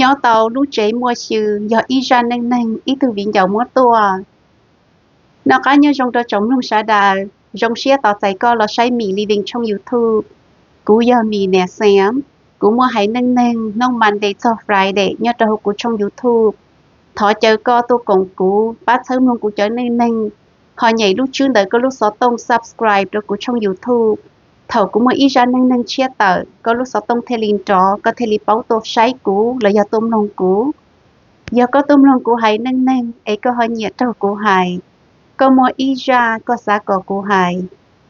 Nyob tau lub tsev muaj xyw yog ib zaj neej neeg ib tug viv ncaus muab tuaj. Noj qab nyob zoo rau tsoom mloog sawv daws, zoo siab tos txais koj los saib Mim Living tshooj YouTube. Kuv yog Mim Niam Xeem, kuv muaj hais neej neeg hnub Monday txog Friday nyob rau hauv kuv tshooj YouTube. Thov caw koj tuaj koom kuv pab txhawb mloog kuv cov neej neeg, ho nyem lub tswb ntawm koj lub xov tooj subscribe rau kuv tshooj YouTube. Thaum kuv muaj ib zaj neej neeg tshiab tawm, koj lub xov tooj thiaj li nrov, koj thiaj li paub tuaj saib kuv los yog tuaj mloog kuv. Yog koj tuaj mloog kuv hais neej neeg es koj ho nyiam raug kuv hais, koj muaj ib zaj koj xav kom kuv hais,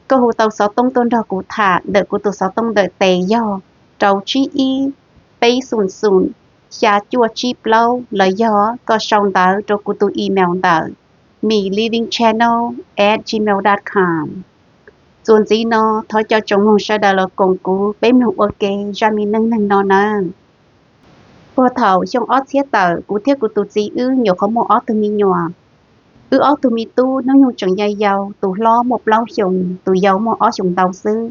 koj hu tau xov tooj tuaj nrog kuv tham ntawm kuv tus xov tooj ntawm tes yog rau tsib ib, peb xoom xoom, xya cuaj tsib plaub los yog koj sau ntawv rau kuv tus email ntawm mimlivingchannel at gmail dot com. Txuas ntxiv no, thov caw tsoom mloog sawv daws los koom kuv peb mloog ua ke zaj me neej neeg no nawb. Puag thaum xyoo ob txhiab tawm, kuv thiab kuv tus txiv wb nyuam qhuav muaj ob tug me nyuam. Wb ob tug me tub hnub nyoog tseem yau yau, tus hlob muaj plaub xyoos, tus yau muaj ob xyoos ntau xwb.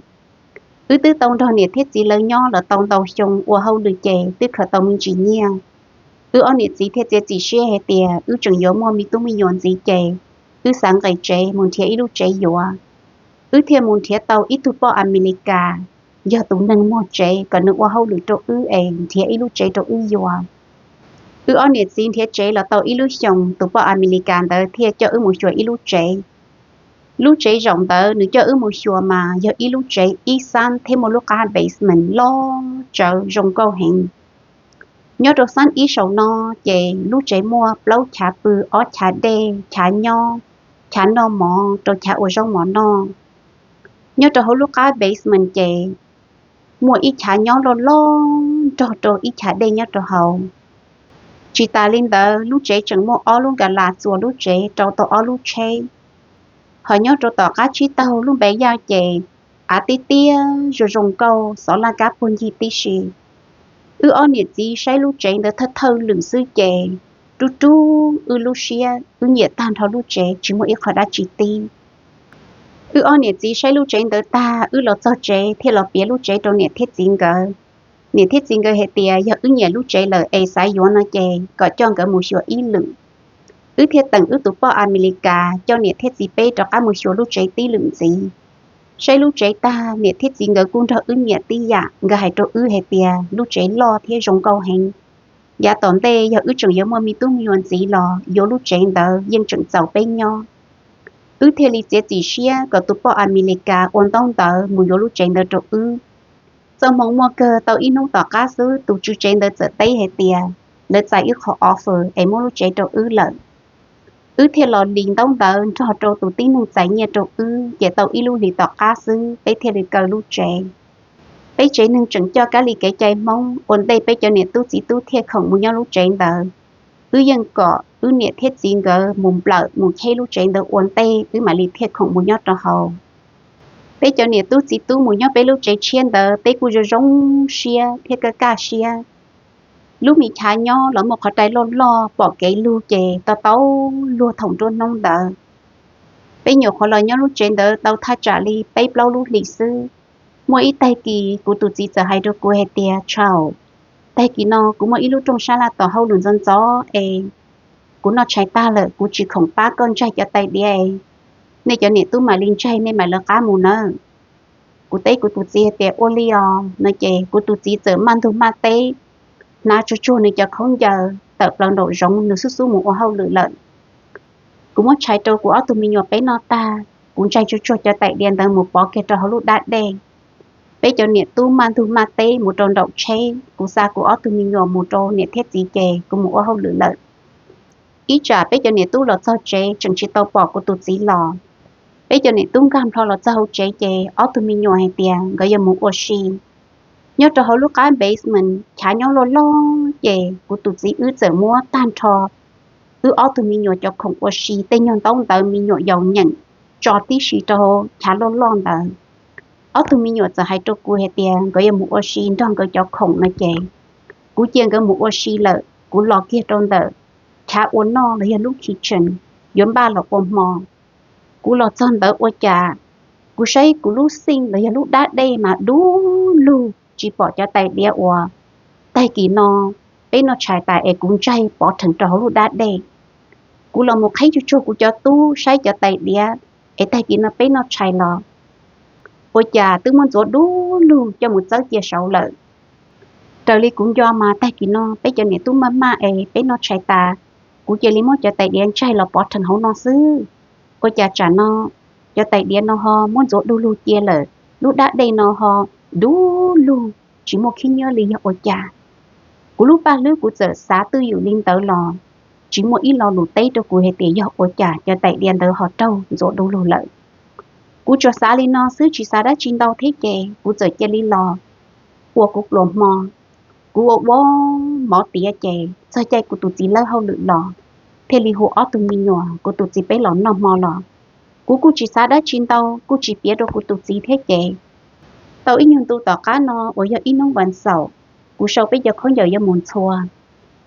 Wb twb tau nrog niam thiab txiv lawv nyob los tau ntau xyoo ua hauj lwm ces twb khaws tau me ntsis nyiaj. Wb ob niam txiv thiaj txiav txim siab hais tias wb tseem yuav muaj me tub me nyuam ntxiv ces wb xav nqes tsev mus nrhiav ib lub tsev yuav. Wb thiaj mus nrhiav tau ib tug poj Amelikas, yog tus neeg muag tsev kom nws ua hauj lwm rau wb es nrhiav ib lub tsev rau wb yuav. Wb ob niam txiv nrhiav tsev los tau ib lub xyoos, tus poj Amelikas ntawd thiaj coj wb mus xyuas ib lub tsev. Lub tsev zaum ntawd nws coj wb mus xyuas mas yog ib lub tsev ib xab thiab muaj lub qab basement loj tsawv zoo nkauj heev. Nyob rau xab ib saum no ces lub tsev muaj plaub chav pw, ob chav dej, chav nyob, chav noj mov rau chav ua zaub mov noj. Nyob rau hauv lub qab basement ces muaj ib chav nyob loj loj nrog rau ib chav dej nyob rau hauv. Tsis tas li ntawd, lub tsev tseem muaj ob lub nkas las txuas lub tsev rau tau ob lub tsheb. Ho nyob rau tom qab tsib taug lub npe yaj ces av tiaj tiaj zoo zoo nkauj, xov laj kab puag ncig tib si. Wb ob niam txiv saib lub tsev ntawd thawj thawj lwm xwb ces rub rub wb lub siab, wb nyiam tag nrho lub tsev tsis muaj ib qho dab tsi tib. Wb ob niam txiv saib lub tsev ntawd tag, wb los txog tsev thiaj los piav lub tsev rau niam thiab txiv nkawd. Niam thiab txiv nkawd hais tias yog wb nyiam lub tsev lawm es xav yuav no ces kom coj nkawd mus xyuas ib lwm. Wb thiaj teem wb tus poj Amelikas coj niam thiab txiv peb rov qab mus xyuas lub tsev tib lwm ntxiv. Saib lub tsev tag, niam thiab txiv nkawd kuj nrog wb nyiam tib yam, nkawd hais rau wb hais tias lub tsev loj thiab zoo nkauj heev. Yav tom ntej yog wb tseem yuav muaj me tub me nyuam ntxiv los yuav lub tsev ntawd yeej tseem txaus peb nyob. Wb thiaj li txiav txim siab kom tus poj Amelikas ua ntaub ntawv mus yuav lub tsev ntawd rau wb. Txoj hmoo muaj kawg, tau ib hnub tom qab xwb tus tswv tsev ntawd txawm teb hais tias lawv txais ib qho offer es muab lub tsev rau wb lawm. Wb thiaj los lis ntaub ntawv nrog rau tus tib neeg txais nyiaj rau wb, ces tau ib lub hlis tom qab xwb peb thiaj li kaw lub tsev. Peb tsev neeg tseem coj kab li kev cai Hmoob, ua ntej peb cov niam tub txiv tub thiaj khoom mus nyob lub tsev ntawd, wb yeej kom wb niam thiab txiv nkawd mus nplawm mus cheb lub tsev ntawd ua ntej wb mam li thiaj khoom mus nyob rau hauv. Peb cov niam tub txiv tub mus nyob peb lub tsev tshiab ntawd, peb kuj zoo zoo siab thiab kaj kaj siab. Lub me chav nyob los muaj qhov rai loj loj pom kev lug ces tau tau luag thaum nruab hnub ntawd. Peb nyuam qhuav los nyob lub tsev ntawd tau thaj tsam li peb plaub lub hlis xwb, muaj ib tag kis kuv tus txiv txawm hais rau kuv hais tias, Tshauv, tag kis no kuv muaj ib lub rooj sab laj tom hauj lwm ntxov ntxov es kuv noj tshais tag lawm, kuv tsis khoom pab koj ntsaig cov tais diav, nej cov niam tub mam li ntsaig, nej mam lawv qab mus nawb. Kuv teb kuv tus txiv hais tias, Ua li os. No ces kuv tus txiv txawm maj ntug maj teb, hnav tsuag tsuag nws cov khaub ncaws tawm plaws nraum zoov, nws xub xub mus ua hauj lwm lawm. Kuv muab tshais rau kuv ob tug me nyuam peb noj tag, kuv ntsaig tsuag tsuag cov tais diav ntawd mus pov kiag rau hauv lub dab dej. Peb cov niam tub maj ntug maj teb mus rau nraum tsheb, kuv xa kuv ob tug me nyuam mus rau niam thiab txiv ces kuv mus ua hauj lwm lawm. Ib tsam peb cov niam tub los txog tsev tseem tsis tau pom kuv tus txiv los. Peb cov niam tub nkag nplho los txog hauv tsev ces ob tug me nyuam hais tias nkawd yuav mus ua si. Nyob rau hauv lub qab basement, chav nyob loj loj ces kuv tus txiv wb txawm muab tag nrho wb ob tug me nyuam cov khoom ua si, tej nyuag ntaub ntawv me nyuam yaus nyeem tso tib si rau chav loj loj ntawd. Ob tug me nyuam txawm hais rau kuv hais tias nkawd yuav mus ua si nrog nkawd cov khoom no ces kuv cia nkawd mus ua si lawm, kuv los kiag rau ntawm chav ua noj los yog lub kitchen yuav npaj los ua hmo. Kuv los txog ntawd ua cas kuv saib kuv lub sink los yog lub dab dej mas dub lug, tsis pom cov tais diav uas tag kis no peb noj tshais tas es kuv ntsaig pov rhees rau hauv lub dab dej. Kuv los mus qhib tsuag tsuag kuv cov tub saib cov tais diav es tag kis no peb noj tshais los ua cas twb muab ntxuav du lug coj mus txawb cia saud lawm. Raws li kuv nco mas tag kis no peb cov niam tub maj maj es peb noj tshais tas, kuv cia li muab cov tais diav ntsaig los pov rhees hauv no xwb. Ua cas tsam no cov tais diav no ho muab ntxuav du lug cia lawm, lub dab dej no ho du lug tsis muaj khib nyiab li yog ua cas? Kuv lub paj hlwb kuv txawm xav twj ywm li ntawd los tsis muaj ib lo lus teb rau kuv hais tias yog ua cas cov tais diav ntawd ho raug ntxuav du lug lawm. Kuv tsuas xav li no xwb tsis xav dab tsi ntau thiab ces kuv txawm cia li los ua kuv pluas hmo. Kuv ua ua mov tiav ces txog caij kuv tus txiv lawb hauj lwm los, thiaj li hu ob tug me nyuam kuv tus txiv peb los noj hmo los. Kuv kuj tsis xav dab tsi ntau, kuj tsis piav rau kuv tus txiv thiab ces tau ib nyuag ntu tom qab no uas yog ib hnub vas xaum, kuv sau peb cov khaub ncaws yuav mus ntxhua.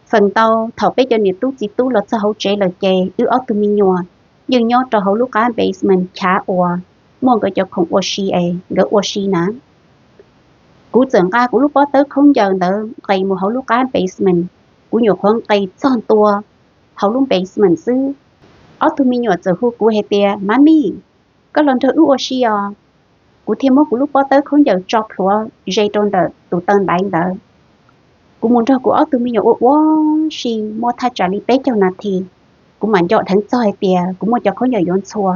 Feem ntau thaum peb cov niam tub txiv tub los txog hauv tsev lawm ces wb ob tug me nyuam yeej nyob rau hauv lub qab basement chav uas muaj nkawd cov khoom ua si es nkawd ua si na. Kuv txawm nqa kuv lub pob tawb khaub ncaws ntawd nqis mus hauv lub qab basement. Kuv nyuam qhuav nqis txog ntua hauv lub basement xwb, ob tug me nyuam txawm hu kuv hais tias, Mami, koj los nrog wb ua si os. Kuv thiaj muab kuv lub pob tawb khaub ncaws tso plhuav ze rau ntawm tus taw ntaiv ntawd. Kuv mus nrog kuv ob tug me nyuam ua ua si muaj thaj tsam li peb caug nas this, kuv mam nco dheev txog hais tias kuv muaj cov khaub ncaws yuav ntxhua.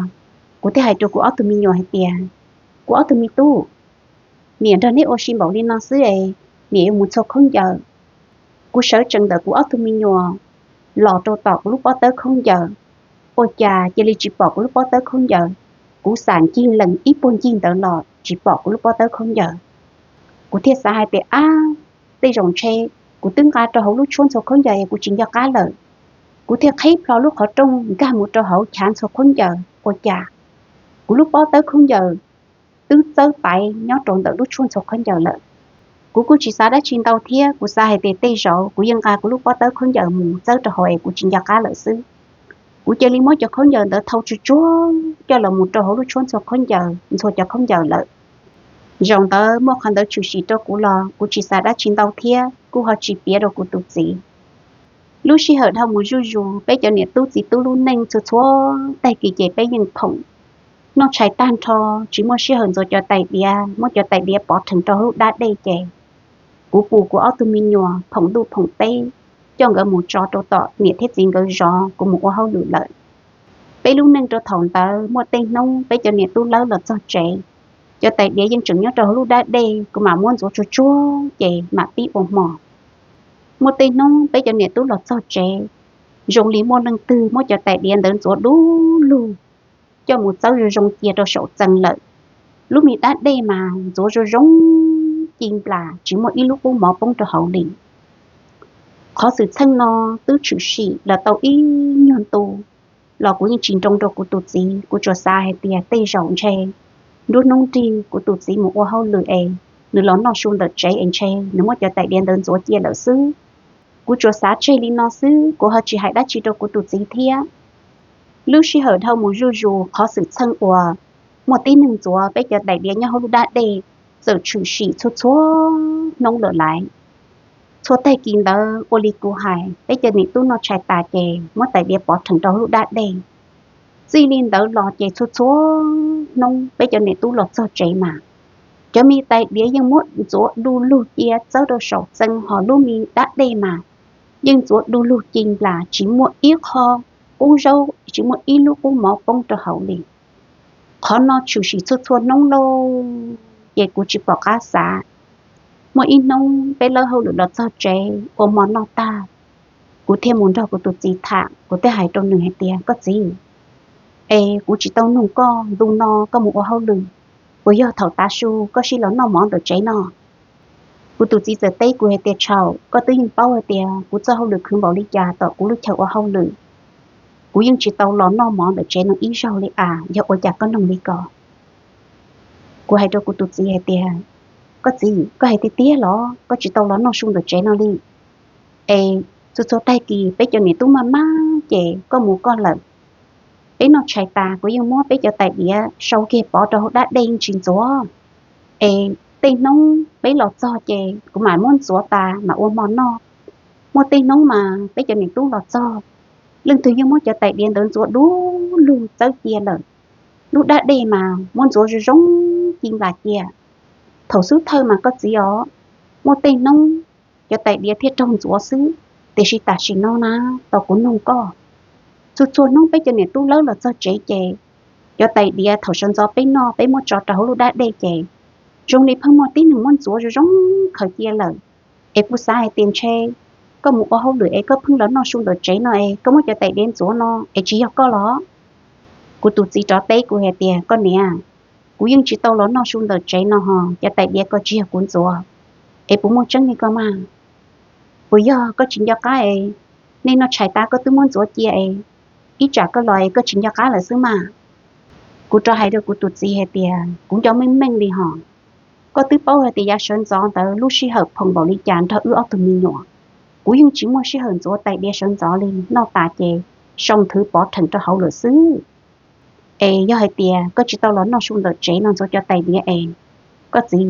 Kuv thiaj hais rau kuv ob tug me nyuam hais tias, Kuv ob tug me tub, niam nrog neb ua si npaum li no xwb es niam yuav mus ntxhua khaub ncaws. Kuv sawv tsees ntawm kuv ob tug me nyuam los rau tom kuv lub pob tawb khaub ncaws, ua cas cia li tsis pom kuv lub pob tawb khaub ncaws. Kuv xam ncig lees ib puag ncig ntawd los tsis pom kuv lub pob tawb khaub ncaws. Kuv thiaj xav hais tias, Ab, tej zaum ntshe kuv twb nqa rau hauv lub tshuab ntxhua khaub ncaws es kuv tsis nco qab lawm. Kuv thiaj qhib plho lub qhov rooj nkag mus rau hauv chav ntxhua khaub ncaws, ua cas kuv lub pob tawb khaub ncaws twb txawb taiv nyob rau ntawm lub tshuab ntxhua khaub ncaws lawm. Kuv kuj tsis xav dab tsi ntau thiab, kuv xav hais tias tej zaum kuv yeej nqa kuv lub pob tawb khaub ncaws mus txawb rau hauv es kuv tsis nco qab lawm xwb. Kuv cia li muab cov khaub ncaws ntawd thau tsuag tsuag coj los mus rau hauv lub tshuab ntxhua khaub ncaws ntxhua cov khaub ncaws lawm. Zaum ntawd muaj qhov ntawd tshwm sim rau kuv los kuv tsis xav dab tsi ntau thiab kuj ho tsis piav rau kuv tus txiv. Lub sij hawm dhau mus zuj zus, peb cov niam tub txiv tub lub neej txhua txhua tag kis ces peb yeej phoom. Noj tshais tag nrho, tsis muaj sij hawm ntxuav cov tais diav, muab cov tais diav pov rhees rau lub dab dej ces kuv pus kuv ob tug me nyuam phoom ntuj phoom teb, coj nkawd mus tso rau tom niam thiab txiv nkawd zov, kuv mus ua hauj lwm lawm. Peb lub neej rau thaum ntawd muaj tej hnub peb cov niam tub lawb los txog tsev, cov tais diav yeej tseem nyob rau hauv lub dab dej, kuv mam muab ntxuav tsuag tsuag ces mam pib ua hmo. Muaj tej hnub peb cov niam tub los txog tsev, zoo li muaj leej twg muab cov tais diav ntawd ntxuav du lug coj mus txawb zoo zoo cia rau saum txee lawm. Lub me dab dej mas ntxuav zoo zoo ci nplas tsis muaj ib lub qub mov poob rau hauv li. Qhov xwm txheej no twb tshwm sim los tau ib nyuag ntu los kuv yeej tsis nroo rau kuv tus txiv, kuv tsuas xav hais tias tej zaum ntshe nruab hnub nrig kuv tus txiv mus ua hauj lwm es nws los noj su ntawm tsev es ntshe nws muab cov tais diav ntawd ntxuav cia lawm xwb. Kuv tsuas xav tseg li no xwb, kuv ho tsis hais dab tsi rau kuv tus txiv thiab. Lub sij hawm dhau mus zuj zus, qhov xwm txheej uas muaj tib neeg ntxuav peb cov tais diav nyob hauv lub dab dej txawm tshwm sim txhua txhua hnub lawm laiv. Txhua tag kis ntawd ua li kuv hais, peb cov niam tub noj tshais tas ces muab tais diav pov rhees rau hauv lub dab dej. Txij li ntawd los ces txhua txhua hnub peb cov niam tub los txog tsev mas cov me tais diav yeej muab ntxuav du lug cia txawb rau saum txee, ho lub me dab dej mas yeej ntxuav du lug ci nplas tsis muaj ib qho qub zaub, tsis muaj ib lub qub mov poob rau hauv li. Qhov no tshwm sim txhua txhua hnub lauj, ces kuv tsis pom qab xav. Muaj ib hnub peb lawb hauj lwm los txog tsev ua hmo noj tag, kuv thiaj mus nrog kuv tus txiv tham, kuv thiaj hais rau nws hais tias, Koj txiv, es kuv tsis tau nug koj, ntu no koj mus ua hauj lwm, puas yog thaum tav su koj sij los noj mov ntawm tsev no? Kuv tus txiv txawm teb kuv hais tias, Tshauv, koj twb yeej paub hais tias kuv txoj hauj lwm khwv npaum li cas tom kuv lub chaw ua hauj lwm, kuv yeej tsis tau los noj mov ntawm tsev no ib zaug li as, yog ua cas koj nug li ko? Kuv hais rau kuv tus txiv hais tias, Koj txiv, koj hais tiag tiag los koj tsis tau los noj su ntawm tsev no li? Es txhua txhua tag kis peb cov niam tub maj maj ces koj mus koj lawm. Peb noj tshais tas kuv yeej muab peb cov tais diav sau kiag pov rau hauv dab dej yeej tsis ntxuav. Es tej hnub peb los txog ces kuv mam muab ntxuav tas mam ua hmo noj. Muaj tej hnub mas peb cov niam tub los txog, leej twg yeej muab cov tais diav ntawd ntxuav du lug txawb cia lawm. Lub dab dej mas muab ntxuav zoo zoo ci nplas cia. Thaum xub thawj mas koj txiv os, muaj tej hnub cov tais diav thiaj raug ntxuav xwb, tiam sis tam sim no na, tos kuv nug koj. Txhua txhua hnub peb cov niam tub lawv los txog tsev ces cov tais diav thaum sawv ntxov peb noj peb muab tso rau hauv lub dab dej ces zoo li pheej muaj tib neeg muab ntxuav zoo zoo khaws cia lawm. Es kuv xav hais tias ntshe koj mus ua hauj lwm es koj pheej los noj su ntawm tsev no es koj muab cov tais diav ntxuav no es tsis yog koj los? Kuv tus txiv rov teb kuv hais tias koj niam, kuv yeej tsis tau los noj su ntawm tsev no ho cov tais diav ko tsis yog kuv ntxuav, es puas muaj tseeb li koj mas? Puas yog koj tsis nco qab es nej noj tshais tas koj twb muab ntxuav cia es ib tsam koj los es koj tsis nco qab lawm xwb mas? Kuv rov hais rau kuv tus txiv hais tias kuv nco meej meej li hos, koj twb paub hais tias yav sawv ntxov ntawd lub sij hawm phoom npaum li cas nrog wb ob tug me nyuam. Kuv yeej tsis muaj sij hawm ntxuav tais diav sawv ntxov li, noj tas ces sau nthwv pov rhees rau hauv lawm xwb. Es yog hais tias koj tsis tau los noj su ntawm tsev no ntxuav cov tais diav es, koj txiv,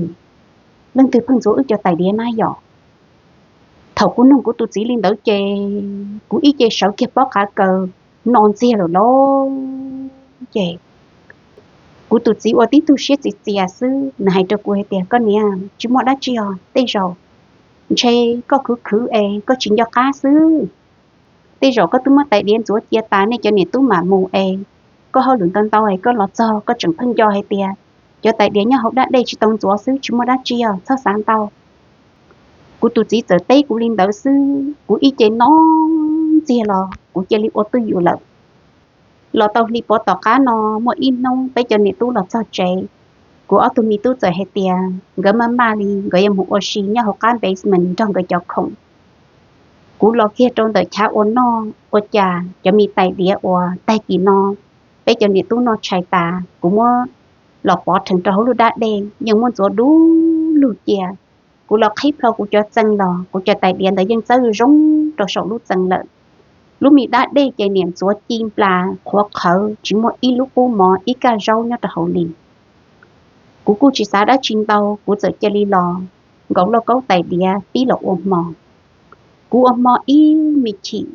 leej twg pheej ntxuav wb cov tais diav na yom? Thaum kuv nug kuv tus txiv li ntawd ces kuv ib ce sawv kiag pob qav kaws no ntxiag lawm lauj. Ces kuv tus txiv ua tib tug siab txias txias xwb, nws hais rau kuv hais tias koj niam, tsis muaj dab tsi os, tej zaum ntshe koj khwv khwv es koj tsis nco qab xwb. Tej zaum koj twb muab tais diav ntxuav cia tas nej cov niam tub mam mus es koj hauj lwm ntau ntau es koj los txog koj tseem pheej nco hais tias cov tais diav nyob hauv dab dej tsis tau ntxuav xwb, tsis muaj dab tsi os, txhob xav ntau. Kuv tus txiv txawm teb kuv li ntawd xwb, kuv ib ce no ntxiag los kuv cia li ua twj ywm lawm. Los tau hli puav tom qab no, muaj ib hnub peb cov niam tub los txog tsev, kuv ob tug me tub txawm hais tias nkawd maj maj li nkawd yuav mus ua si nyob hauv qab basement nrog nkawd cov khoom. Kuv los kiag rau ntawm chav ua noj, ua cas cov me tais diav uas tag kis no peb cov niam tub noj tshais tas kuv muab los pov rhees rau hauv lub dab dej yeej muab ntxuav du lug cia. Kuv los qhib plho kuv cov txee los kuv cov tais diav ntawd yeej txawb zoo rau saum lub txee lawm. Lub me dab dej ces niam ntxuav ci nplas qhuav qhawv tsis muaj ib lub qub mov ib kaj zaub nyob rau hauv li. Kuv kuj tsis xav dab tsi ntau, kuv txawm cia li los nkaus lauj kaub tais diav pib los ua hmo. Kuv ua hmo ib me chim,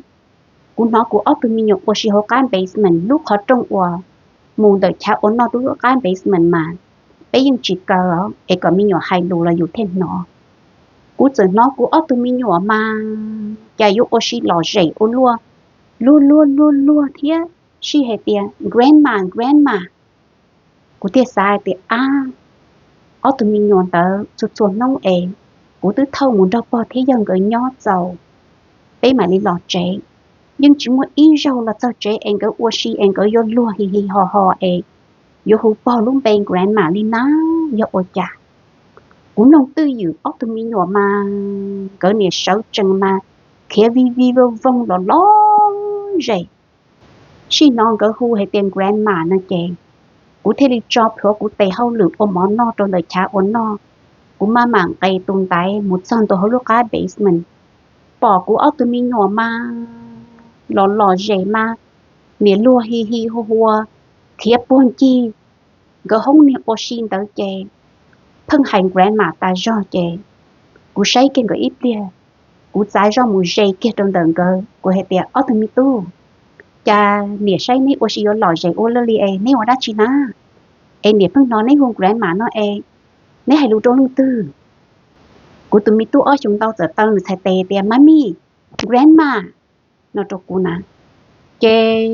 kuv hnov kuv ob tug me nyuam ua si hauv qab basement lub qhov rooj uas mus ntawm chav ua noj rau lub qab basement mas peb yeej tsis kaw es kom me nyuam hais lus los yus thiaj hnov. Kuv txawm hnov kuv ob tug me nyuam mas cas yuav ua si lom zem ua luaj, luag luag luag luag thiab sij hais tias grandma, grandma. Kuv thiaj xav hais tias ab, ob tug me nyuam ntawd txhua txhua hnub es kuv twb thauj mus nrog pog thiab yawg nkawd nyob txaus, peb mam li los tsev. Yeej tsis muaj ib zaug los txog tsev es nkawd ua si es nkawd yuav luag hi hi ho ho es yuav hu pog lub npe grandma li na, yog ua cas? Kuv mloog twj ywm ob tug me nyuam mas nkawd niam sawv tsees mas khiav vij vij voog voog los lom zem. Sij hnov nkawd hu hais tias grandma no ces kuv thiaj li tso plhuav kuv tes hauj lwm ua mov noj rau ntawm chav ua noj. Kuv maj mam nqes tus ntaiv mus txog ntua hauv lub qab basement, pom kuv ob tug me nyuam mas los lom zem mas niam luag hi hi hu hua, khiav puag ncig. Nkawd hoob niag ua si ntawd ces pheej hais grandma tas zog ces kuv saib kiag nkawd ib pliag, kuv txav zoj mus ze kiag rau ntawm nkawd, kuv hais tias ob tug me tub, cas niam saib neb ua si yuav lom zem ua luaj li es neb ua dab tsi na? Es niam pheej hnov neb hu grandma no es neb hais lus rau leej twg? Kuv tus me tub ob xyoos ntau txawm taw nws txhais tes tias mami, grandma no rau kuv na. Ces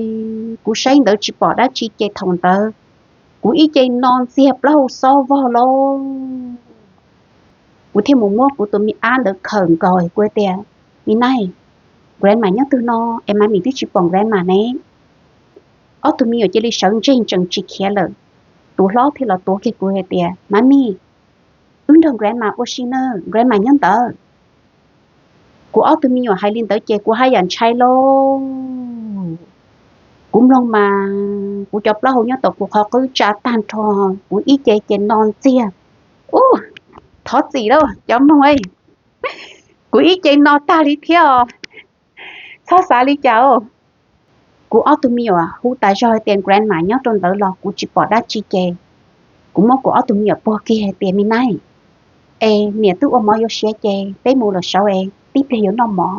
kuv saib ntawd tsis pom dab tsi ces thaum ntawd kuv ib ce no ntxiag plaub hau xob vog lauj. Kuv thiaj mus muab kuv tus me ab ntawd khawm nkaus kuv tias, me nai, grandma nyob twg no es mami twb tsis pom grandma ne? Ob tug me nyuam cia li sawv ntseg tseem tsis khiav lawm. Tus hlob thiaj los tuav kiag kuv hais tias mami, wb nrog grandma ua si na, grandma nyob ntawd. Kuv ob tug me nyuam hais li ntawd ces kuv haj yam ntshai lauj. Kuv mloog mas kuv cov plaub hau nyob tom kuv qhov qwb tsa tag nrho, kuv ib ce ces no ntxiag. Ub, thov txim lauj cov mloog, kuv ib ce no tag li thiab os. Txhob xav li cas. Kuv ob tug me nyuam hu tas zog hais tias grandma nyob rau ntawd los kuv tsis pom dab tsi ces kuv muab kuv ob tug me nyuam puag kiag hais tias me nai, es niam twb ua mov yuav siav ces peb mus lawm saud es tib pliag yuav noj mov.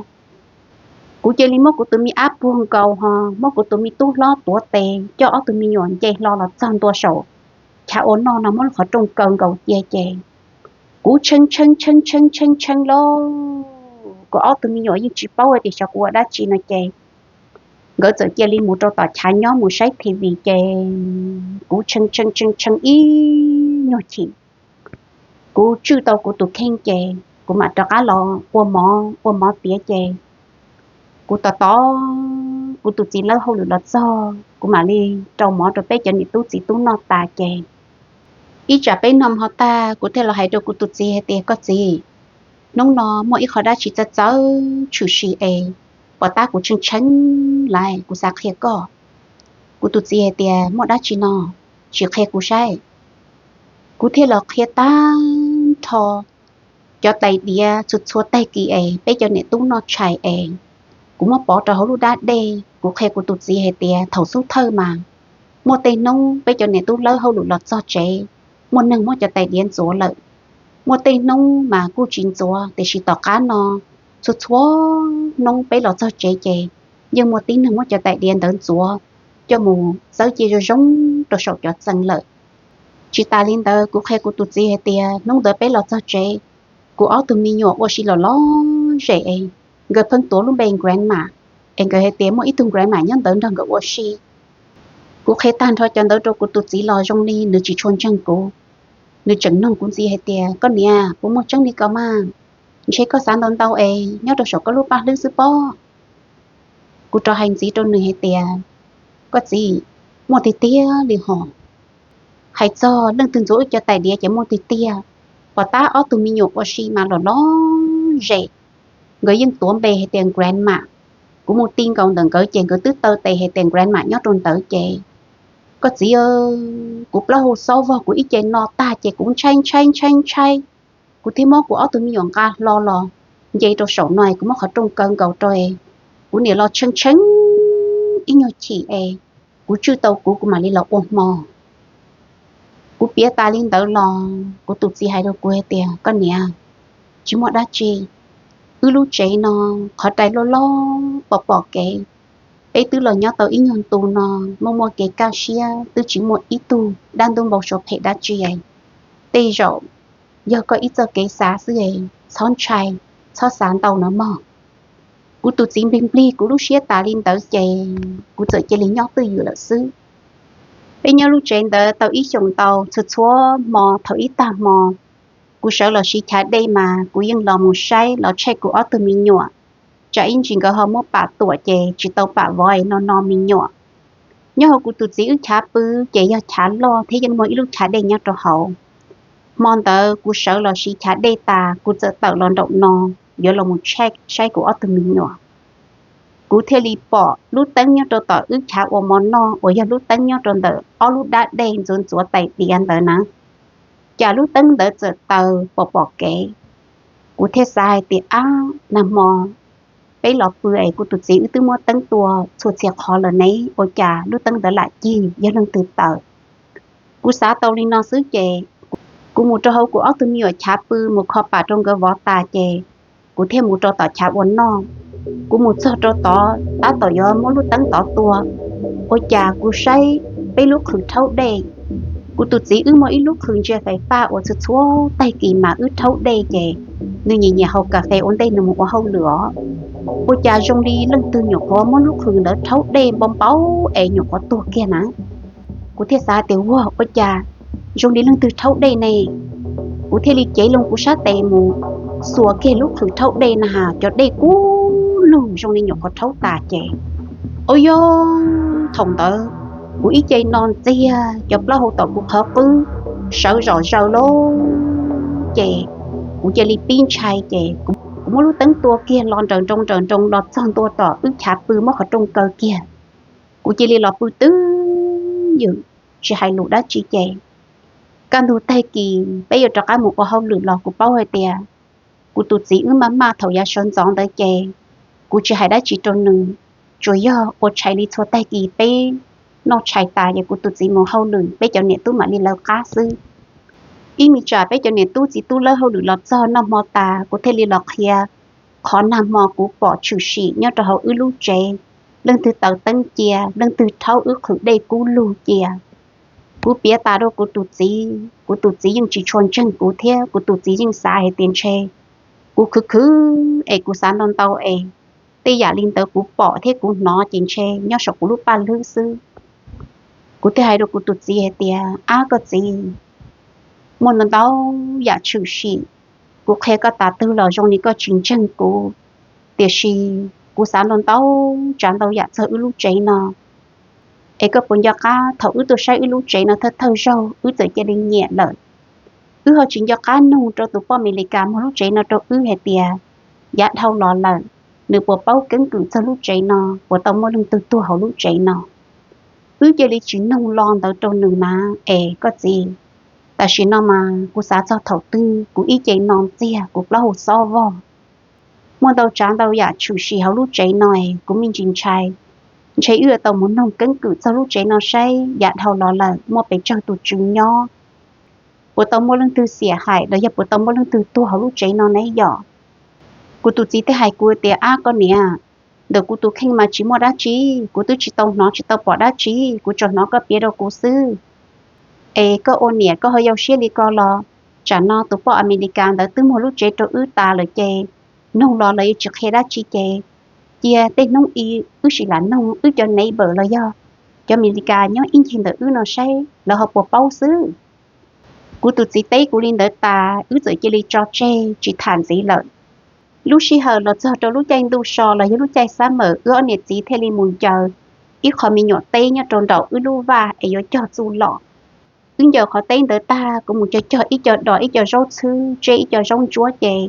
Kuv cia li muab kuv tus me ab puag nkaus ho muab kuv tus me tub hlob tuav tes coj ob tug me nyuam nce hlo los txog ntua saum chav ua noj no muab lub qhov rooj kaw nkaus cia ces kuv tshee tshee tshee tshee tshee tshee lauj, kuv ob tug me nyuam yeej tsis paub hais tias xyov kuv ua dab tsi no ces nkawd txawm cia li mus rau tom chav nyob mus saib T V ces kuv tshee tshee tshee tshee ib nyuag chim, kuv tswj tau kuv tus kheej ces kuv mam rov qab los ua mov ua mov tiav ces kuv tos tos kuv tus txiv lawb hauj lwm los txog kuv mam li rau mov rau peb cov niam tub txiv tub noj tas ces ib tsam peb noj mov tag kuv thiaj los hais rau kuv tus txiv hais tias koj txiv, hnub no muaj ib qho dab tsi txawv txawv tshwm sim es pom tab kuv tshee tshee lawm kuv xav qhia koj. Kuv tus txiv hais tias muaj dab tsi no, sim qhia kuv saib. Kuv thiaj los qhia tag nrho cov tais diav txhua txhua tag kis es peb cov niam tub noj tshais es kuv muab pov rau hauv lub dab dej. Kuv qhia kuv tus txiv hais tias thaum xub thawj mas muaj tej hnub peb cov niam tub lawb hauj lwm los txog tsev, muaj neeg muab cov tais diav ntxuav lawm. Muaj tej hnub mas kuj tsis ntxuav tiam sis tom qab no txhua txhua hnub peb los txog tsev ces yeej muaj tib neeg muab cov tais diav ntawd ntxuav coj mus txawb cia zoo zoo rau saum cov txee lawm. Tsis tas li ntawd kuv qhia kuv tus txiv hais tias hnub ntawd peb los txog tsev, kuv ob tug me nyuam ua si los lom zem es nkawd pheej tuav lub npe grandma es nkawd hais tias muaj ib tug grandma nyob ntawd nrog nkawd ua si. Kuv qhia tag nrho cov ntawd rau kuv tus txiv los zoo li nws tsis tshua ntseeg kuv. Nws tseem nug kuv ntxiv hais tias koj niam, puas muaj tseeb li ko mas? Ntshe koj xav ntau ntau es nyob rau saum koj lub paj hlwb xwb pob. Kuv rov hais ntxiv rau nws hais tias koj txiv, muaj tiag tiag li hos. Hais txog leej twg ntxuav wb cov tais diav ces muaj tiag tiag. Pom tab ob tug me nyuam ua si mas los lom zem, nkawd yeej tuav npe hais tias grandma. Kuv mus ti nkaus ntawm nkawd ces nkawd twb taw tes hais tias grandma nyob rau ntawd ces koj txiv, kuv plaub hau xob vog kuv ib ce no tag ces kuv ntshai ntshai ntshai ntshai. Kuv thiaj muab kuv ob tug me nyuam nqa hlo los nce rau saum no es kuv muab qhov rooj kaw nkaus rau es kuv niam los tshee tshee ib nyuag chim es kuv tswj tau kuv kuv mam li los ua hmo. Kuv piav tas li ntawd los kuv tus txiv hais rau kuv hais tias koj niam, tsis muaj dab tsi. Wb lub tsev no qhov rai loj loj pom pom kev. Peb twb los nyob tau ib nyuag ntu no, muaj muaj kev kaj siab twb tsis muaj ib tug dab ntub npau suav phem dab tsi. Tej zaum yog koj ib txoj kev xav xwb es txhob ntshai, txhob xav ntau no mog. Kuv tus txiv nplig nplig kuv lub siab tas li ntawd ces kuv txawm cia li nyob twj ywm lawm xwb. Peb nyob lub tsev ntawd tau ib xyoos ntau, txhua txhua hmo thaum ib tag hmo kuv sawv los siv chav dej mas kuv yeej los mus saib los check kuv ob tug me nyuam, tsam ib ntsis nkawd ho muab pam tuam ces tsis tau pam vov es no no me nyuam. Nyob hauv kuv tus txiv wb chav pw ces yog chav loj thiab yeej muaj ib lub chav dej nyob rau hauv. Hmo ntawd kuv sawv los siv chav dej tas kuv txawm tawm los nraum no yuav los mus check saib kuv ob tug me nyuam. Kuv thiaj li pom lub teeb nyob rau tom wb chav ua mov noj uas yog lub teeb nyob rau ntawm ob lub dab dej ntxuav ntxuav tais diav ntawd na. Cas lub teeb ntawd txawm taws pom pom kev. Kuv thiaj xav hais tias ab, nag hmo peb los pw es kuv tus txiv wb twb muab teeb tua txhua txhia qhov lawm ne, ua cas lub teeb ntawd lam cig, yog leej twg taws? Kuv xav tau li no xwb ces kuv mus rau hauv kuv ob tug me nyuam chav pw mus kho pam rau nkawd vov tas ces kuv thiaj mus rau tom chav ua noj. Kuv mus txog rau tod tab tom yuav muab lub teeb tod tua, ua cas kuv saib peb lub qhwv rhaub dej. Kuv tus txiv wb muaj ib lub qhwv ntsia fais faj uas txhua txhua tag kis mas wb rhaub dej ces nws nyiam nyiam haus kas fes ua ntej nws mus ua hauj lwm os. Ua cas zoo li leej twg nyuam qhuav muab lub qhwv ntawd rhaub dej npau npau es nyuam qhuav tuag kiag na. Kuv thiaj xav tias ua, ua cas zoo li leej twg rhaub dej ne? Kuv thiaj li cev loo kuv sab tes mus xuas kiag lub qhwv rhaub dej na has cov dej kub lug zoo li nyuam qhuav rhaub tas ces, ua yog thaum ntawd kuv ib ce no ntxiag cov plaub hau tom kuv qhov qwb sawv zom zaws lauj. Ces kuv cia li pib ntshai ces kuv muab lub teeb tua kiag los nraws nroo nraws nroo los txog ntua tom wb chav pw muab qhov rooj kaw kiag. Kuv cia li los pw twj ywm tsis hais lus dab tsi ces kaj ntug tag kis peb yuav rov qab mus ua hauj lwm los kuv paub hais tias kuv tus txiv wb maj maj thaum yav sawv ntxov ntawd ces kuv tsis hais dab tsi rau nws, tsuas yog ua tshais li txhua tag kis peb noj tshais tas ces kuv tus txiv mus hauj lwm peb cov niam tub mam li lawv qab xwb. Ib me tsam peb cov niam tub txiv tub lawb hauj lwm los txog noj hmo tas kuv thiaj li los qhia qhov nag hmo kuv pom tshwm sim nyob rau hauv wb lub tsev, leej twg taws teeb cia, leej twg rhaub wb qhwv dej kub lug cia. Kuv piav tas rau kuv tus txiv, kuv tus txiv yeej tsis tshua ntseeg kuv thiab kuv tus txiv yeej xav hais tias ntshe kuv khwv khwv es kuv xav ntau ntau es tej yam li ntawd kuv pom thiab kuv hnov ces ntshe nyob saum kuv lub paj hlwb xwb. Kuv thiaj hais rau kuv tus txiv hais tias, ab koj txiv, muaj ntau ntau yam tshwm sim, kuv qhia koj tas twg los zoo li koj tsis ntseeg kuv, tiam sis kuv xav ntau ntau tsav ntau yam txog wb lub tsev no. Es koj puas nco qab thaum wb tuaj saib wb lub tsev no thawj thawj zaug wb txawm cia li nyiam lawm? Wb ho tsis nco qab nug rau tus poj Amelikas muag lub tsev no rau wb hais tias yav dhau los lawm, nws puas paub keeb kwm txog lub tsev no, puas tau muaj leej twg tuag hauv lub tsev no? Wb cia li tsis nug lo ntawd rau nws na. Es koj txiv, tam sim no mas kuv xav txog thaum twg kuv ib ce no ntxiag kuv plaub hau xob vog. Muaj ntau tsav ntau yam tshwm sim hauv lub tsev no es kuv me ntsis ntshai. Ntshe wb yuav tau mus nug keeb kwm txog lub tsev no saib yav dhau los lawm muaj pes tsawg tus tswv nyob, puas tau muaj leej twg xiam hais los yog puas tau muaj leej twg tuag hauv lub tsev no ne yom? Kuv tus txiv thiaj hais kuv tias, ab koj niam, ntawm kuv tus kheej mas tsis muaj dab tsi, kuv twb tsis tau hnov tsis tau pom dab tsi, kuv tsuas hnov koj piav rau kuv xwb. Es koj ua niam koj ho yau siab li ko los? Tsam no tus poj Amelikas ntawd twb muag lub tsev rau wb tas lawm ces nug los lawv yuav tsis qhia dab tsi ces cia tej hnub i wb sim lam nug wb cov neighbor los yog cov Amelikas nyob ib ncig ntawm wb no saib lawv ho puas paub xwb. Kuv tus txiv teb kuv li ntawd tas wb txawm cia li tso tseg tsis tham ntxiv lawm. Lub sij hawm los txog rau lub caij ntuj so los yog lub caij summer, wb ob niam txiv thiaj li mus ncaws ib qho me nyuam teb nyob rau nraum wb lub vaj es yuav cog txuj lom. Wb ncaws qhov teb ntawd tag kuv mus cog cog ib co dos ib co zaub txhwb tseb ib co zaub ntsuab ces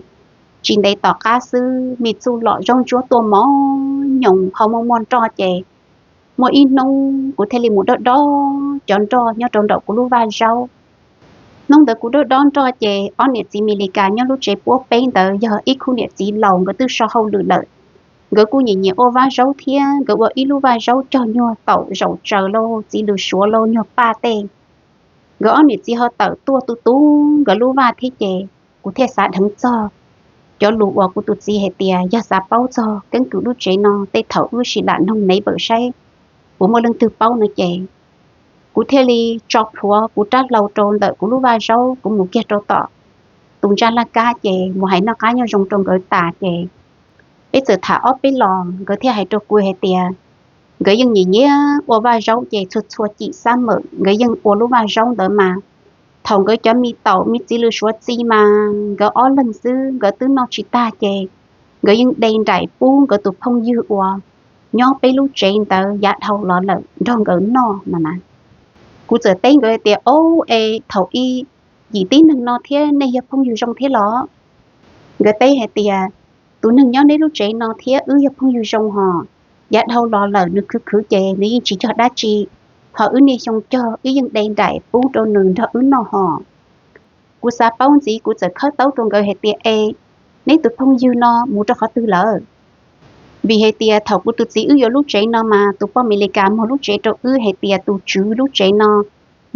tsis ntev tom qab xwb me txuj lom zaub ntsuab tuaj mos nyoos ho muaj muaj nroj ces muaj ib hnub kuv thiaj li mus dob dob cov nroj nyob rau nraum kuv lub vaj zaub. Hnub ntawd kuv dob dob nroj ces ob niam txiv Amelikas nyob lub tsev puab peb ntawd yog ib khub niam txiv laus nkawd twb so hauj lwm lawm. Nkawd kuj nyiam nyiam ua vaj zaub thiab nkawd ua ib lub vaj zaub cog nyuag taum zaum tsaws lauj txiv lws suav lauj nyuag paj tej. Nkawd ob niam txiv ho tawm tuaj tu tu nkawd lub vaj thiab ces kuv thiaj xav dheev txog cov lus uas kuv tus txiv hais tias yog xav paub txog keeb kwm lub tsev no tej thaum wb sim lam noog neighbor saib puas muaj leej twg paub no ces kuv thiaj li tso plhuav kuv rab hlau rau ntawm kuv lub vaj zaub kuv mus kiag rau tom tus ntsaj laj kab ces mus hais noj qab nyob zoo rau nkawd tas ces peb txawm tham ob peb los nkawd thiaj hais rau kuv hais tias nkawd yeej nyiam nyiam ua vaj zaub ces txhua txhua cim summer nkawd yeej ua lub vaj zaub ntawd mas thaum nkawd cov me taum me txiv lws suav txi mas nkawd ob leeg xwb nkawd twb noj tsis tag ces nkawd yeej de nraim pub nkawd tus phooj ywg uas nyob peb lub tsev ntawd yav dhau los lawm nrog nkawd noj no na. Kuv txawm teb nkawd tias, o, es thaum ub yim tib neeg no thiab nej yog phooj ywg zoo thiab los? Nkawd teb hais tias tus neeg nyob neb lub tsev no thiab wb yog phooj ywg zoo hos, yav dhau los lawm nws khwv khwv ces nws yeej tsis cog dab tsi, ho wb niaj xyoo cog wb yeej de nraim pub rau nws nrog wb noj hos. Kuv xav paub ntxiv kuv txawm khawb taub rau nkawd hais tias, es neb tus phooj ywg no mus rau qhov twg lawm? Vim hais tias thaum kuv tus txiv wb yuav lub tsev no mas tus poj Amelikas muag lub tsev rau wb hais tias tus tswv lub tsev no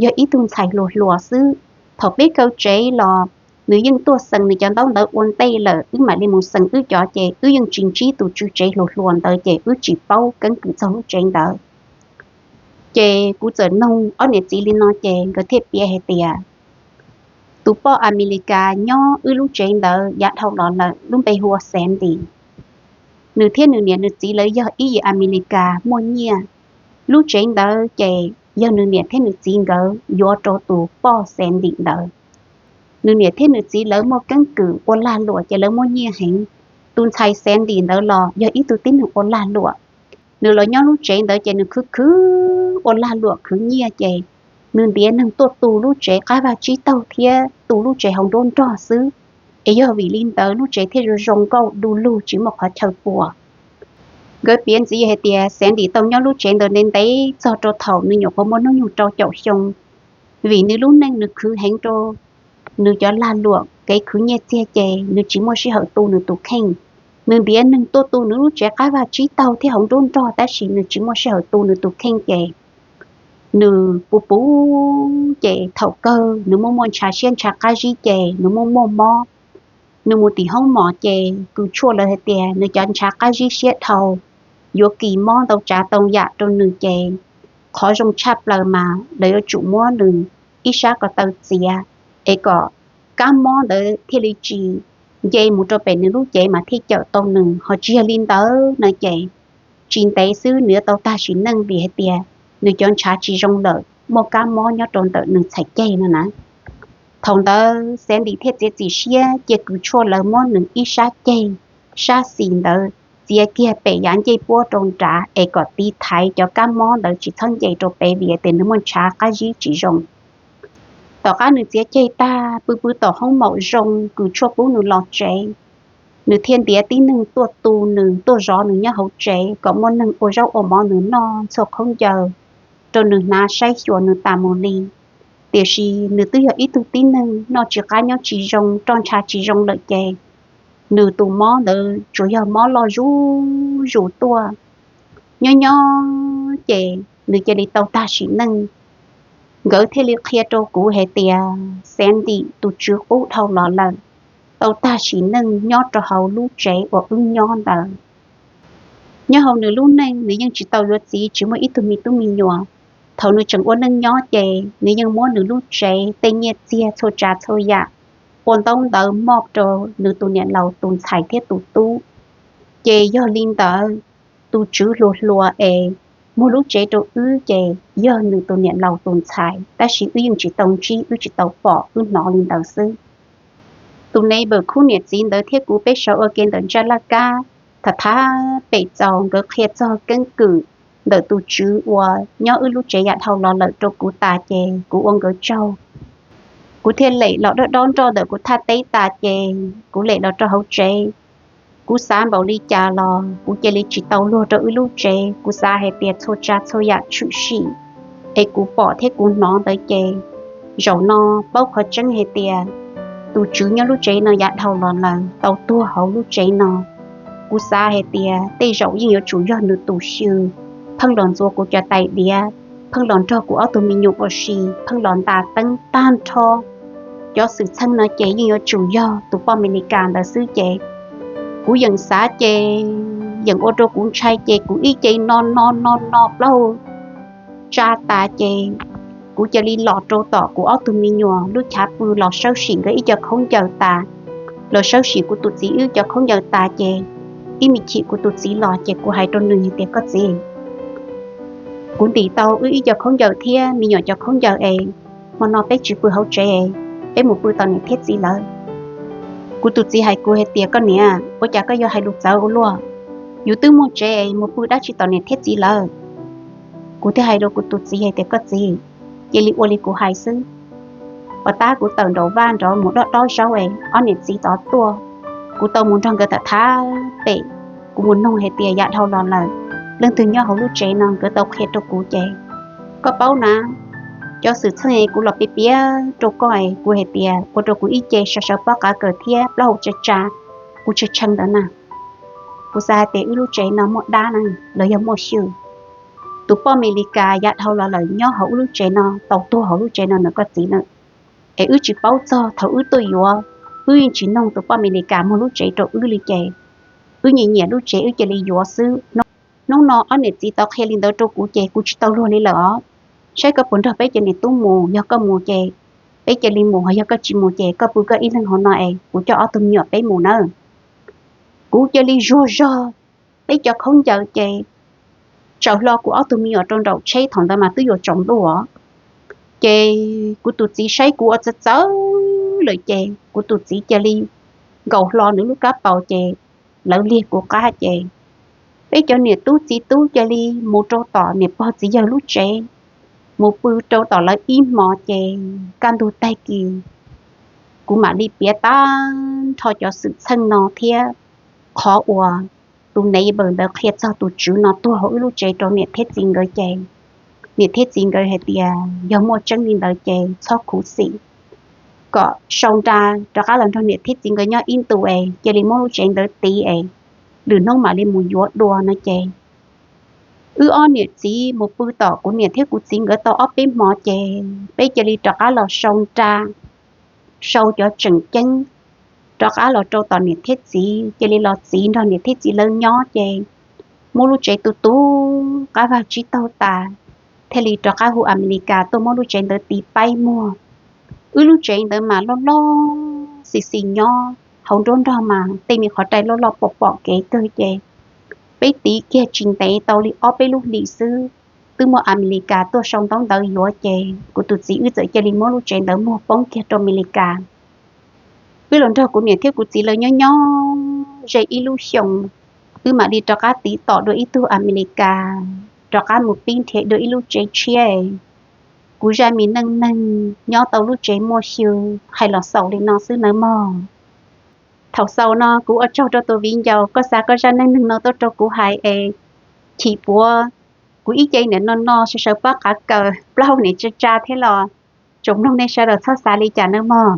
yog ib tug ntxhais hluas hluas xwb. Thaum peb kaw tsev los nws yeej tuaj xeem nws cov ntaub ntawv ua ntej lawm, wb mam li mus xeem wb cov ces wb yeej tsis ntsib tus tswv tsev hluas hluas ntawd ces wb tsis paub keeb kwm txog lub tsev ntawd. Ces kuv txawm nug ob niam txiv li no ces nkawd thiaj piav hais tias tus poj Amelikas nyob wb lub tsev ntawd yav dhau los lawm lub npe hu ua Sandy. Nws thiab nws niam nws txiv lawv yog ib yim Amelikas muaj nyiaj. Lub tsev ntawd ces yog nws niam thiab nws txiv nkawd yuav rau tus poj Sandy ntawd. Nws niam thiab nws txiv lawv muaj keeb kwm ua lag luam ces lawv muaj nyiaj heev. Tus ntxhais Sandy ntawd los yog ib tug tib neeg ua lag luam. Nws los nyob lub tsev ntawd ces nws khwv khwv ua lag luam khwv nyiaj ces nws ntiav neeg tuaj tu lub tsev qab vaj tsib taug thiab tu lub tsev hauv nruab nrog xwb. Es yog vim li ntawd lub tsev thiaj zoo zoo nkauj du lug tsis muaj qhov chaw puas. Nkawd piav ntxiv hais tias Sandy tau nyob lub tsev ntawd ntev ntev txog rau thaum nws nyuam qhuav muaj hnub nyoog rau caum xyoo. Vim nws lub neej nws khwv heev rau nws cov lag luam kev khwv nyiaj txiag ces nws tsis muaj sij hawm tu nws tus kheej. Nws ntiav neeg tuaj tu nws lub tsev qab vaj tsib taug thiab hauv nruab nrog tab sis nws tsis muaj sij hawm tu nws tus kheej ces nws puv puv ces thaum kawg nws muaj muaj ntshav siab ntshav qab zib ces nws muaj muaj mob. Nws mus tim hoob mos ces kws tshuaj lawv hais tias nws cov ntshav qab zib siab dhau, yuav kis mob ntau tsav ntau yam rau nws ces qhov zoo tshaj plaws mas lawv yuav tsum muab nws ib sab ko taw txiav es kom kab mob ntawd thiaj li tsis nce mus rau pem nws lub cev mas thiaj cawm tau nws. Ho tsis yog li ntawd no ces tsis ntev xwb nws yuav tau tag sim neej vim hais tias nws cov ntshav tsis zoo lawm, muaj kab mob nyob rau ntawm nws txhais ceg no na. Thaum ntawd Sandy thiaj txiav txim siab cia kws tshuaj lawv muab nws ib sab ceg, sab xis ntawd txiav kiag pem yav ncej puab rau nrad es kom tiv thaiv cov kab mob ntawd tsis txhob nce rau pem vim tias nws muaj ntshav qab zib tsis zoo. Tom qab nws txiav ceg tag pw pw tom hoob maum zoo, kws tshuaj pub nws los tsev, nws thiaj ntiav tib neeg tuaj tu nws, tuaj zov nws nyob hauv tsev kom muaj neeg ua zaub ua mov nws noj, txhua khaub ncaws rau nws hnav saib xyuas nws tas mus li. Tiam sis nws twb yog ib tug tib neeg noj tsis qab nyob tsis zoo, roj ntsha tsis zoo lawm ces nws tus mob ntawd tsuas yog mob loj zuj zus tuaj. Nyob nyob ces nws cia li tau tag sim neej. Nkawd thiaj li qhia rau kuv hais tias Sandy tus tswv qub dhau los lawm, tau tag sim neej nyob rau hauv lub tsev uas wb nyob ntawd. Nyob hauv nws lub neej nws yeej tsis tau yuav txiv, tsis muaj ib tug me tub me nyuam. Thaum nws tseem ua neej nyob ces nws yeej muab nws lub tsev tej nyiaj txiag txhua tsav txhua yam ua ntaub ntawv moj rau nws tus niam laus tus ntxhais thiab tus tub. Ces yog li ntawd, tus tswv hluas hluas es muag lub tsev rau wb ces yog nws tus niam laus tus ntxhais, tab sis wb yeej tsis tau ntsib, wb tsis tau pom, wb hnov li ntawd xwb. Tus neighbor khub niam txiv ntawd thiab kuv peb sawv ua ke ntawm ntsaj laj kab, tham tham pem txaus nkawd qhia txog keeb kwm ntawm tus tswv uas nyob wb lub tsev yav dhau los lawm rau kuv tas ces kuv ua nkawd tsaug. Kuv thiaj lem los dob dob nroj ntawm kuv thaj teb tas ces kuv lem los rau hauv tsev. Kuv xav npaum li cas los kuv cia li tsis tau luag rau wb lub tsev. Kuv xav hais tias txhua tsav txhua yam tshwm sim es kuv pom thiab kuv hnov ntawd ces zaum no paub qhov tseeb hais tias tus tswv nyob lub tsev no yav dhau los lawm tau tuag hauv lub tsev no. Kuv xav hais tias tej zaum yeej yuav tsum yog nws tus xyw pheej los ntxuav kuv cov tais diav, pheej los nrog kuv ob tug me nyuam ua si, pheej los ntas teeb tag nrho. Cov xwm txheej no ces yeej yuav tsum yog tus poj Amelikas ntawd xwb ces kuv yeej xav ces yeej ua rau kuv ntshai ces kuv ib ce no no no no plaub hau tsa tas ces kuv cia li los rau tom kuv ob tug me nyuam lub chav pw los sawb sim nkawd ib co khaub ncaws tas, los sawb sim kuv tus txiv wb cov khaub ncaws tas ces ib me chim kuv tus txiv los ces kuv hais rau nws hais tias koj txiv, kuv ntim tau wb ib co khaub ncaws thiab me nyuam cov khaub ncaws es hmo no peb tsis pw hauv tsev, peb mus pw tom niam thiab txiv lawv. Kuv tus txiv hais kuv hais tias koj niam, ua cas koj yuav hais lus txawv ua luaj? Yus twb muaj tsev es mus pw dab tsi tom niam thiab txiv lawv? Kuv thiaj hais rau kuv tus txiv hais tias koj txiv, cia li ua li kuv hais xwb. Pos tab kuv tawm nraum vaj nrov mus dob dob zaub es ob niam txiv tod tuaj, kuv tau mus nrog nkawd tham tham pem. Kuv mus noog hais tias yav dhau los lawm leej twg nyob hauv lub tsev no, nkawd tau qhia rau kuv ces koj paub na. Cov xwm txheej kuv los piav piav rau koj es kuv hais tias ua rau kuv ib ce sawv sawv pob qa kawg thiab plaub hau tsa tsa, kuv tshee tshee ntawd na. Kuv xav hais tias wb lub tsev no muaj dab na, los yog muaj xyw. Tus poj Amelikas yav dhau los lawm nyob hauv wb lub tsev no tau tuag hauv lub tsev no nws koj txiv na. Es wb tsis paub txog, thaum wb tuaj yuav, wb yeej tsis noog tus poj Amelikas muag lub tsev rau wb li ces wb nyiam nyiam lub tsev wb cia li yuav xwb. Hnub no ob niam txiv tau qhia li ntawd rau kuv ces kuv tsis tau luag li lawm os. Saib koj puas nrog peb cov niam tub mus, yog koj mus ces peb cia li mus, ho yog koj tsis mus ces koj pw koj ib leeg hauv no es kuv coj ob tug me nyuam peb mus nawb. Kuv cia li zuag zog peb cov khaub ncaws ces tsaws hlo kuv ob tug me nyuam rau nraum tsheb, thaum ntawd mas twb yuav tsaus ntuj os. Ces kuv tus txiv saib kuv ua txawv txawv lawm ces kuv tus txiv cia li nkaus hlo nws lub kab paus ces lawv liag kuv qab ces peb cov niam tub txiv tub cia li mus rau tom niam pog txiv yawg lub tsev, mus pw rau tom lawv ib hmos ces kaj ntug tag kis kuv mam li piav tag nrho cov xwm txheej no thiab qhov uas tus neighbor ntawd qhia txog tus tswv no tuag hauv wb lub tsev rau niam thiab txiv nkawd ces niam thiab txiv nkawd hais tias yog muaj tseeb li ntawd ces txhob khuv xim, kom sau nra rov qab los nrog niam thiab txiv nkawd nyob ib ntu es cia li muab lub tsev ntawd tiv es lwm hnub mam li mus yuav dua no ces wb ob niam txiv mus pw tom kuv niam thiab kuv txiv nkawd tau ob peb hmo ces peb cia li rov qab los sau nra, sau cov tseem ceeb rov qab los rau tom niam thiab txiv, cia li los txiv nrog niam thiab txiv lawv nyob ces muab lub tsev tu tu qab vag tsib taug tas, thiaj li rov qab hu Amelikas tuaj muab lub tsev ntawd tiv paib muag. Wb lub tsev ntawd mas loj loj xis xis nyob hauv nruab nrog mas tej me qhov rai loj loj pom pom kev kawg ces peb tiv kiag tsis ntev tau li ob peb lub hlis xwb, twb muaj Amelikas tuaj sau ntaub ntawv yuav ces kuv tus txiv wb txawm cia li muab lub tsev ntawd muag poob kiag rau Amelikas. Wb los nrog kuv niam thiab kuv txiv lawv nyob nyob ze ib lub xyoos, wb mam li rov qab tiv tom dua ib tug Amelikas rov qab mus pib nrhiav dua ib lub tsev tshiab. Kuv zaj me neej neeg nyob tau lub tsev muaj xyw, hais los xaus li no xwb nawb mog. Thaum xaus no kuv ua tsaug rau tus viv ncaus koj xa koj zaj neej neeg no tuaj rau kuv hais es chim puav kuv ib ce niam no no sawv sawv pob qav kaws plaub hau niam tsa tsa thiab los tsoom mloog nej sawv daws txhob xav li cas nawb mog.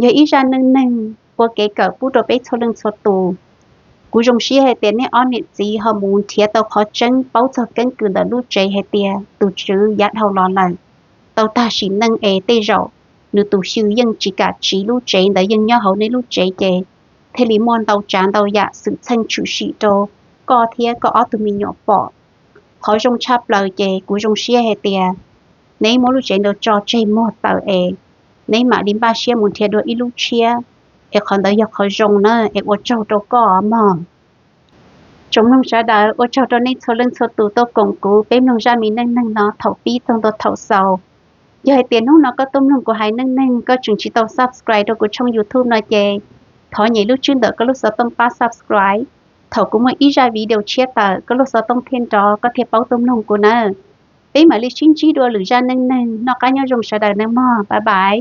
Yog ib zaj neej neeg ua kev kawm pub rau peb txhua leej txhua tus. Kuv zoo siab hais tias nej ob niam txiv ho mus nrhiav tau qhov tseeb paub txog keeb kwm ntawm lub tsev hais tias tus tswv yav dhau los lawm, tau tag sim neej es tej zaum nws tus xyw yeej tsis kam tsiv lub tsev ntawd yeej nyob hauv nej lub tsev ces thiaj li muaj ntau tsav ntau yam xwm txheej tshwm sim rau koj thiab koj ob tug me nyuam pom. Qhov zoo tshaj plaws ces kuv zoo siab hais tias neb muab lub tsev ntawd tso tseg muag tawm es neb mam li npaj siab mus nrhiav dua ib lub tshiab es qhov ntawd yog qhov zoo na es ua tsaug rau koj mog. Tsoom mloog sawv daws ua tsaug rau nej txhua leej txhua tus tuaj koom kuv peb mloog zaj me neej neeg no thaum pib txog ntua thaum xaus. Yog hais tias hnub no koj tuaj mloog kuv hais neej neeg koj tseem tsis tau subscribe rau kuv tshooj YouTube no ces thov nyem lub tswb ntawm koj lub xov tooj pab subscribe. Thaum kuv muaj ib zaj video tshiab tawm koj lub xov tooj thiaj nrov koj thiaj paub tuaj mloog kuv nawb. Peb mam li sib ntsib dua lwm zaj neej neeg, noj qab nyob zoo sawv daws nawb mog, bye bye.